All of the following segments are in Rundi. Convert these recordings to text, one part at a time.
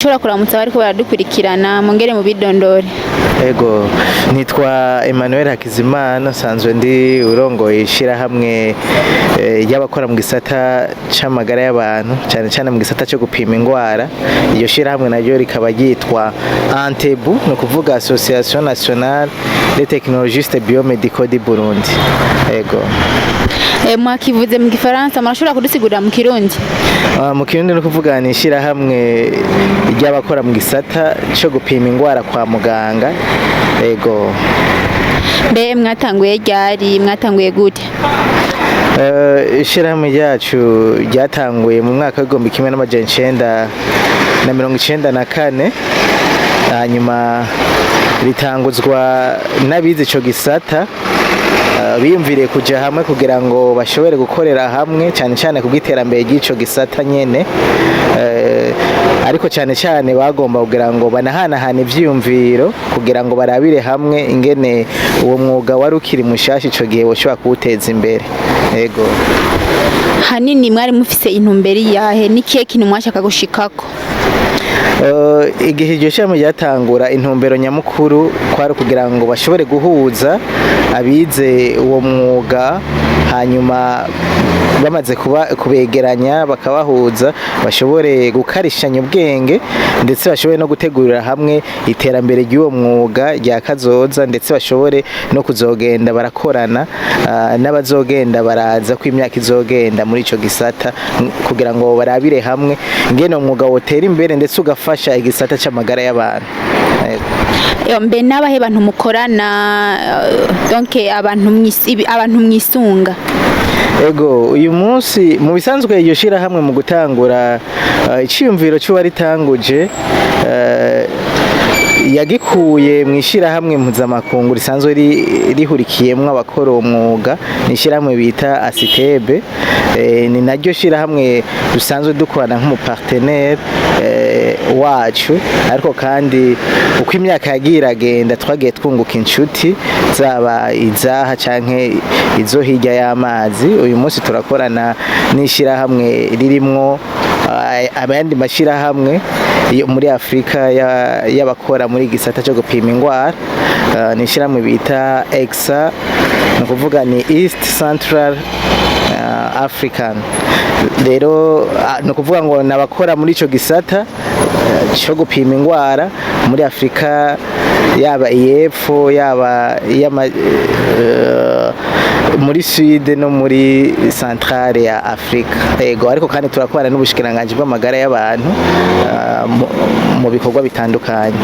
Ushobora kuramutsa abariko baradukurikirana, mungere mu bidondore. Ego, nitwa Emmanuel Hakizimana, nsanzwe ndi urongoye ishirahamwe ry'abakora mu gisata c'amagara y'abantu, cyane cyane mu gisata cyo gupima ingwara. Iryo shirahamwe naryo rikaba ryitwa ANTEBU, ni ukuvuga Association Nationale des Technologistes Biomédicaux du Burundi. Ego. Mwakivuze mu Gifaransa, murashobora kudusigurira mu Kirundi? Ah, mu Kirundi no kuvuga ni ishirahamwe ry'abakora mu gisata cyo gupima ingwara kwa muganga. Ego. Mbe mwatanguye ryari? Mwatanguye gute? Ishirahamwe ryacu ryatanguye mu mwaka w'1994, hanyuma ritanguzwa n'abize ico gisata, biyumviriye kuja hamwe kugira ngo bashobore gukorera hamwe, cyane cyane kubw'iterambere ry'ico gisata nyene, ariko cyane cyane bagomba kugira ngo banahanahane ivyiyumviro, kugira ngo barabire hamwe ingene uwo mwuga wari ukiri mushasha ico gihe boshobora kuwuteza imbere. Ego. Hanini mwari mufise intumbero yahe? N'ikihe kintu mwashaka gushikako? Igihe iryo shami ryatangura, intumbero nyamukuru kwari kugira ngo bashobore guhuza abize uwo mwuga, hanyuma bamaze kuba kubegeranya bakabahuza, bashobore gukarishanya ubwenge, ndetse bashobore no gutegurira hamwe iterambere ry'uwo mwuga rya kazoza, ndetse bashobore no kuzogenda barakorana n'abazogenda baraza ko imyaka izogenda muri ico gisata, kugira ngo barabire hamwe ingene umwuga wotera imbere ndetse ugafasha igisata c'amagara y'abantu. Yego. Mbe n'abahe bantu mukorana, donc abantu mwisunga? Ego, uyu munsi mu bisanzwe iryo shirahamwe mu gutangura, iciyumviro c'uwaritanguje yagikuye mu ishirahamwe mpuzamakungu risanzwe rihurikiyemwo abakora uwo mwuga, ni ishirahamwe bita ASSITEB. Ni naryo shirahamwe dusanzwe dukorana nk'umu partenaire wacu. Ariko kandi uko imyaka yagiye iragenda, twagiye twunguka inshuti, zaba izaha canke izo hirya y'amazi. Uyu munsi turakorana n'ishirahamwe ririmwo ayandi mashirahamwe yo muri Afrika y'abakora muri gisata cyo gupima ingwara. Ni ishirahamwe bita ECSA, ni ukuvuga ni East Central African. Rero ni ukuvuga ngo nabakora muri ico gisata cyo gupima ingwara muri Afrika, yaba iyepfo, yaba muri sud no muri centrale ya Afrika. Ego, ariko kandi turakorana n'ubushikiranganji bw'amagara y'abantu mu bikorwa bitandukanye.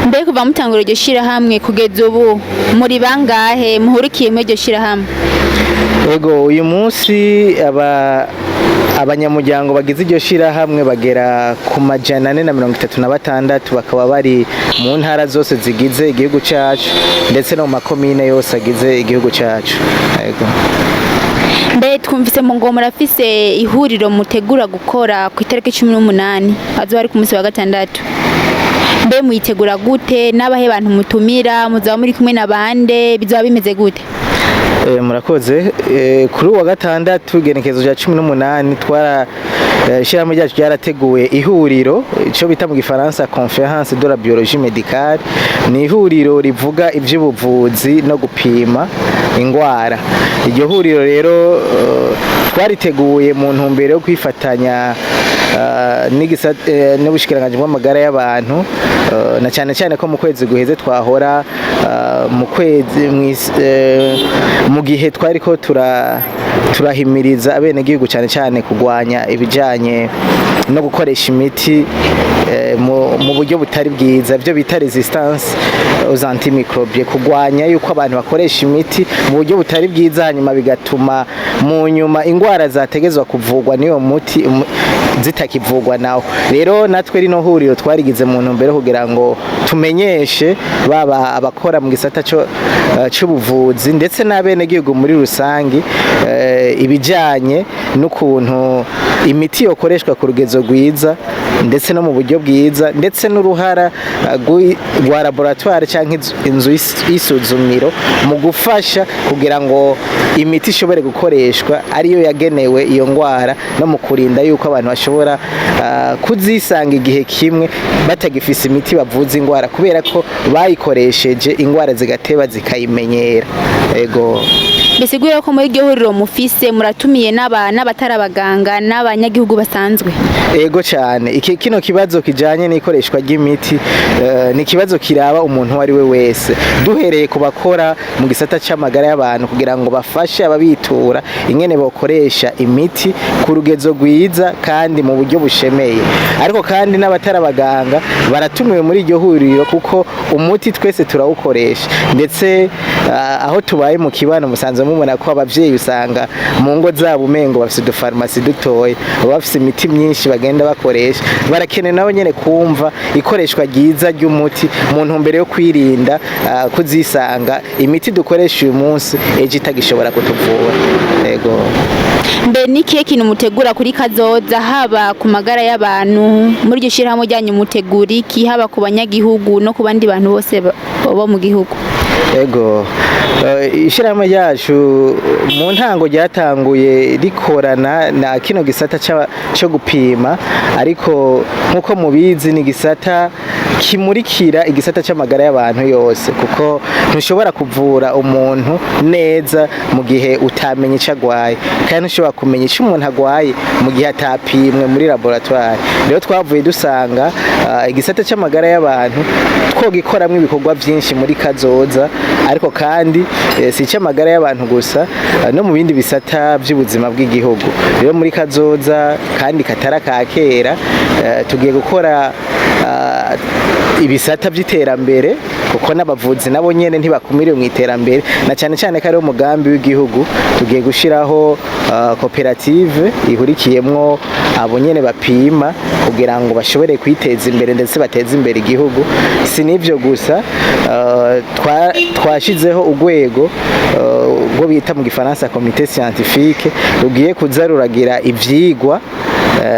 Mbe kuva mutangura iryo shirahamwe kugeza ubu, muri bangahe muhurikiye muri iryo shirahamwe? Ego, uyu munsi abanyamuryango bagize iryo shirahamwe bagera ku 436, bakaba bari mu ntara zose zigize igihugu cacu, ndetse no mu makomine yose agize igihugu cacu. Ego. Mbe twumvise mu ngo murafise ihuriro mutegura gukora ku itariki 18, azoba ari ku munsi wa gatandatu. Mbe muyitegura gute? N'abahe bantu mutumira? Muzaba muri kumwe na bande? Bizoba bimeze gute? Murakoze. Kuri uwa gatandatu, igenekerezo rya 18, twara ishirahamwe ryacu ryarateguye ihuriro, ico bita mu Gifaransa Conférence de la biologie médicale. Ni ihuriro rivuga ivy'ubuvuzi no gupima ingwara. Iryo huriro rero twariteguye mu ntumbero yo kwifatanya n'ubushikiranganji bw'amagara y'abantu, na cyane cyane ko mu kwezi guheze twahora mu kwezi mu gihe twariko turahimiriza abenegihugu cyane cyane kurwanya ibijanye no gukoresha imiti mu buryo butari bwiza, byo bita résistance aux antimicrobiens, kurwanya yuko abantu bakoresha imiti mu buryo butari bwiza, hanyuma bigatuma mu nyuma ingwara zategezwa kuvugwa n'iyo muti zitakivugwa nawo. Rero natwe rino huriro twarigize mu ntumbero kugira ngo tumenyeshe baba abakora mu gisata c'ubuvuzi ndetse n'abenegihugu muri rusangi ibijanye n'ukuntu Imiti yokoreshwa ku rugezo rwiza ndetse no mu buryo bwiza, ndetse n'uruhara rwa laboratoire cyangwa inzu y'isuzumiro mu gufasha kugira ngo imiti ishobore gukoreshwa ariyo yagenewe iyo ngwara, no mu kurinda yuko abantu bashobora kuzisanga igihe kimwe batagifise imiti bavuza ingwara, kubera ko bayikoresheje ingwara zigateba zikayimenyera. Ego. Bisiguye ko muri iryo huriro mufise muratumiye n'abatari abaganga n'abanyagihugu basanzwe? Ego cyane. Iki kino kibazo kijanye n'ikoreshwa ry'imiti ni ikibazo kiraba umuntu uwo ari we wese, duhereye ku bakora mu gisata c'amagara y'abantu kugira ngo bafashe ababitura ingene bokoresha imiti ku rugezo rwiza kandi mu buryo bushemeye. Ariko kandi n'abatari abaganga baratumiwe muri iryo huriro, kuko umuti twese turawukoresha. Ndetse aho tubaye mu kibano, musanzwe mubona ko abavyeyi usanga mu ngo zabo umengo bafise udufarumasi dutoya, baba bafise imiti myinshi bagenda bakoresha. Barakeneye nabo nyene kumva ikoreshwa ryiza ry'umuti mu ntumbero yo kwirinda kuzisanga imiti dukoresha uyu munsi ejo itagishobora kutuvura. Ego. Mbe ni ikihe kintu mutegura kuri kazoza, haba ku magara y'abantu? Muri iryo shyirahamwe ryanyu mutegura iki, haba ku banyagihugu no ku bandi bantu bose bo mu gihugu? Ego. Ishyirahamwe ryacu mu ntango ryatanguye rikorana na kino gisata cyo gupima, ariko nk'uko mubizi ni igisata kimurikira igisata c'amagara y'abantu yose, kuko ntushobora kuvura umuntu neza mu gihe utamenye ico agwaye, kandi ntushobora kumenya ico umuntu agwaye mu gihe atapimwe muri laboratoire. Rero twavuye dusanga igisata c'amagara y'abantu twogikoramwo ibikorwa vyinshi muri kazoza. Ariko kandi si ic'amagara y'abantu gusa, no mu bindi bisata by'ubuzima bw'igihugu. Rero muri kazoza kandi katara ka kera, tugiye gukora ibisata by'iterambere, kuko n'abavuzi nabo nyene ntibakumiriwe mu iterambere, na cyane cyane ko ari umugambi w'igihugu. Tugiye gushiraho koperative ihurikiyemwo abo nyene bapima kugira ngo bashobore kwiteza imbere ndetse bateze imbere igihugu. Si n'ivyo gusa, twashizeho urwego rwo bita mu gifaransa comité scientifique, rugiye kuza ruragira ivyigwa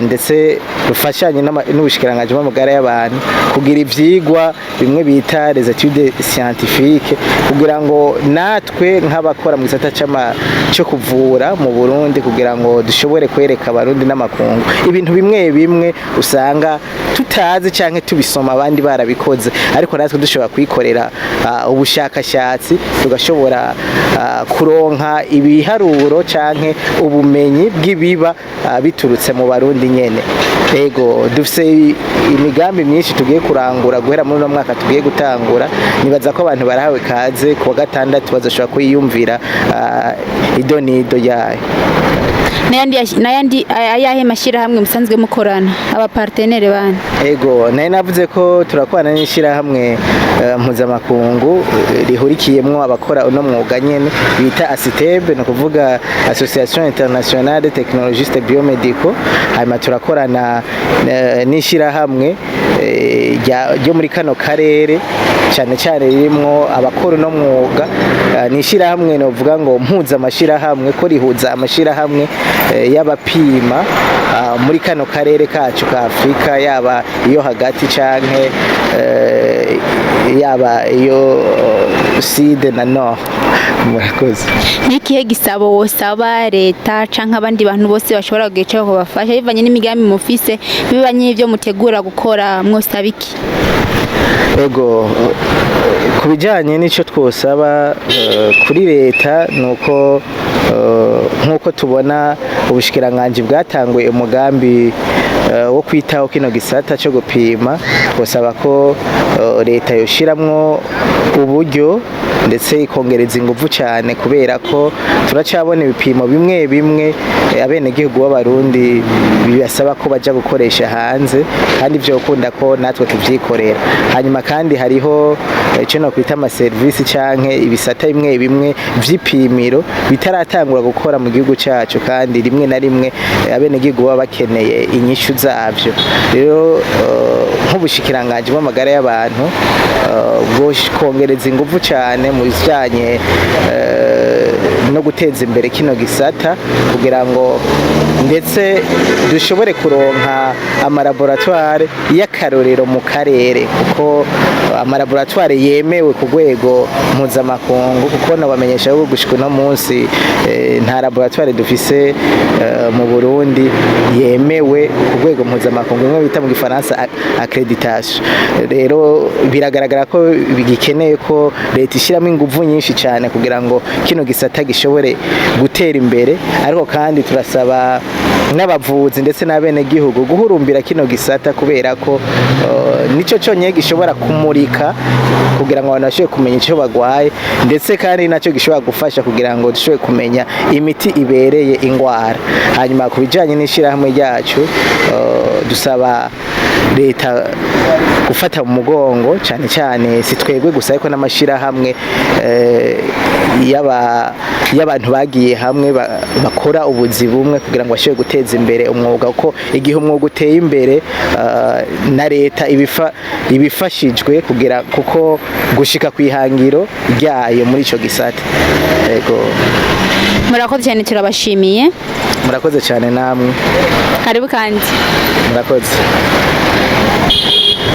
ndetse rufashanye n'ubushikiranganji bw'amagara y'abantu kugira ivyigwa bimwe bita les études scientifiques, kugira ngo natwe nk'abakora mu gisata cyo kuvura mu Burundi, kugira ngo dushobore kwereka Abarundi n'amakungu ibintu bimwe bimwe usanga tutazi canke tubisoma abandi barabikoze, ariko natwe dushobora kwikorera ubushakashatsi, tugashobora kuronka ibiharuro canke ubumenyi bw'ibiba biturutse mu Barundi nyene. Ego, dufise imigambi myinshi tugiye kurangura guhera muri uno mwaka tugiye gutangura. Nibaza ko abantu barahawe kaze ku wa gatandatu, bazoshobora kuyiyumvira ido n'ido yayo. N'ayandi ayahe mashyirahamwe musanzwe mukorana, abapartenaires banyu? Ego, nari navuze ko turakorana n'ishyirahamwe mpuzamakungu rihurikiyemwo abakora uno mwuga nyene bita ASSITEB, ni ukuvuga Association Internationale des Technologistes Biomédicaux. Hanyuma turakorana n'ishyirahamwe ryo muri kano karere, cyane cyane ririmwo abakora uno mwuga. Ni ishyirahamwe novuga ngo mpuzamashyirahamwe, ko rihuza amashyirahamwe y'abapima muri kano karere kacu ka Afurika, yaba iyo hagati canke yaba iyo sud na nord. Murakoze. N'ikihe gisabo wosaba leta canke abandi bantu bose bashobora kugira ico babafasha, bivanye n'imigambi mufise, bivanye n'ivyo mutegura gukora, mwosaba iki? Ego, ku bijyanye n'icyo twosaba kuri leta ni uko nk'uko tubona ubushikiranganji bwatanguye umugambi wo kwitaho kino gisata cyo gupima, twosaba ko leta yoshiramwo uburyo ndetse ikongereza ingufu cyane, kubera ko turacabona ibipimo bimwe bimwe abenegihugu b'Abarundi bibasaba ko baja gukoresha hanze, kandi ivyo ukunda ko natwe tuvyikorera. Hanyuma kandi hariho ico nokwita amaserivisi canke ibisata bimwe bimwe vy'ipimiro bitaratangura gukora mu gihugu cacu, kandi rimwe na rimwe abenegihugu baba bakeneye inyishu zavyo. Rero nk'ubushikiranganji bw'amagara y'abantu bwo kongereza ingufu cyane mu bijanye no guteza imbere kino gisata, kugira ngo ndetse dushobore kuronka amalaboratoire y'akarorero mu karere, kuko amalaboratoire yemewe ku rwego mpuzamakungu, kuko nabamenyesha ko gushika uno munsi nta laboratoire dufise mu Burundi yemewe ku rwego mpuzamakungu, imwe bita mu gifaransa accréditation. Rero biragaragara ko bigikeneye ko leta ishyiramo inguvu nyinshi cyane kugira ngo kino gisata gishobore gutera imbere. Ariko kandi turasaba n'abavuzi ndetse n'abenegihugu guhurumbira kino gisata, kubera ko nico cyonyine gishobora kumurika kugira ngo abantu bashobore kumenya icyo bagwaye, ndetse kandi nacyo gishobora gufasha kugira ngo dushobore kumenya imiti ibereye ingwara. Hanyuma ku bijyanye n'ishyirahamwe ryacu, dusaba leta gufata mu mugongo cyane cyane, si twebwe gusa ariko n'amashyirahamwe y'abantu bagiye hamwe bakora ubuzi bumwe kugira ngo bashobore guteza imbere umwuga, kuko igihe umwuga uteye imbere, na leta ibifashijwe kugira kuko gushika ku ihangiro ryayo muri ico gisata. Yego. Murakoze cyane, turabashimiye. Murakoze cyane namwe. Karibu kandi. Murakoze.